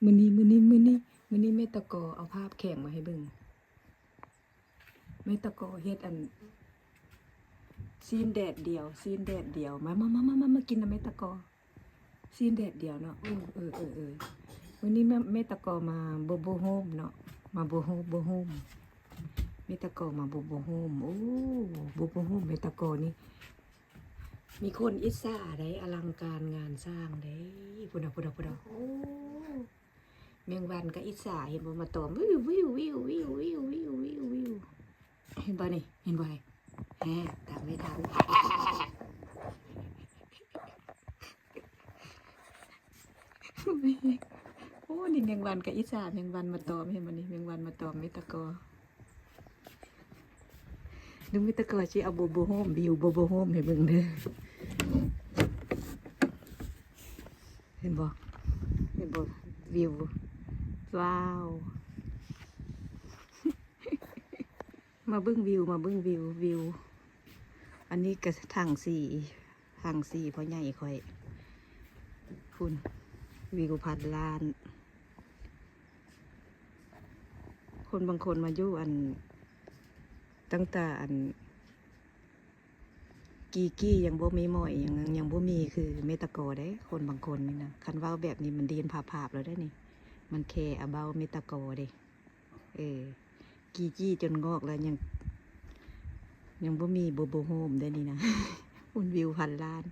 ມື້ນີ້ ມື້ນີ້ ມື້ນີ້ ມື້ນີ້ແມ່ຕະກໍເອົາພາບແຂງມາໃຫ້ເບິ່ງ. ແມ່ຕະກໍເຮັດອັນ ຊີ້ນແດດດຽວ ຊີ້ນແດດດຽວ. ມາ ມາ ມາ ມາ ມາ ມາກິນນຳແມ່ຕະກໍ. ຊີ້ນແດດດຽວເນາະ. ເອີ ເອີ ເອີ ເອີ ມື້ນີ້ແມ່ ແມ່ຕະກໍມາໂບໂບໂຮມເນາະ. ມາໂບໂຮມ ໂບໂຮມ. ແມ່ຕະກໍມາໂບໂບໂຮມ. ໂອ້ ໂບໂບໂຮມແມ່ຕະກໍນີ້ ມີຄົນອິດສາໄດ໋ ອະລັງການງານສ້າງເດ້. ພຸ້ນນະ ພຸ້ນນະ ພຸ້ນນະ. ໂອ້ ແມງວັນກໍອິດສາ ເຫັນບໍ່ ມາຕອມ ວິວ ວິວ ວິວ. ເຫັນບໍ່ນີ້ ເຫັນບໍ່ນີ້? ແຮ ຕາມໄດ້ທັນ. ໂອ້ ນີ້ແມງວັນກໍອິດສາ ແມງວັນມາຕອມ ເຫັນບໍ່ນີ້? ແມງວັນມາຕອມແມ່ຕະກໍ. ລຸງມີຕະກໍຊິເອົາໂບໂບໂຮມ ວິວໂບໂບໂຮມໃຫ້ເບິ່ງເດີ. ເຫັນບໍ່ ເຫັນບໍ່? ວິວ ວ້າວ. ມາເບິ່ງວິວ ມາເບິ່ງວິວ ວິວ. ອັນນີ້ກໍຖັງສີ ຖັງສີພໍ່ໃຫຍ່ຂ້ອຍ. ພຸ້ນ ວິວພັນລ້ານ. ຄົນບາງຄົນມາຢູ່ອັນ ຕັ້ງແຕ່ອັນ ກີ້ກີ້ຍັງບໍ່ມີໝໍ້ ຍັງ ຍັງບໍ່ມີຄືແມ່ຕະກໍເດ້. ຄົນບາງຄົນນີ້ນະ ຄັນເວົ້າແບບນີ້ມັນດີນພາບໆແລ້ວເດ້ນີ້. ມັນແຄ່ອາເບົາແມ່ຕະກໍເດ້. ເອີ ກີ້ຈີ້ຈົນງອກແລ້ວ ຍັງ ຍັງບໍ່ມີໂບໂບໂຮມເດ້ນີ້ນະ. ພຸ້ນ ວິວພັນລ້ານ.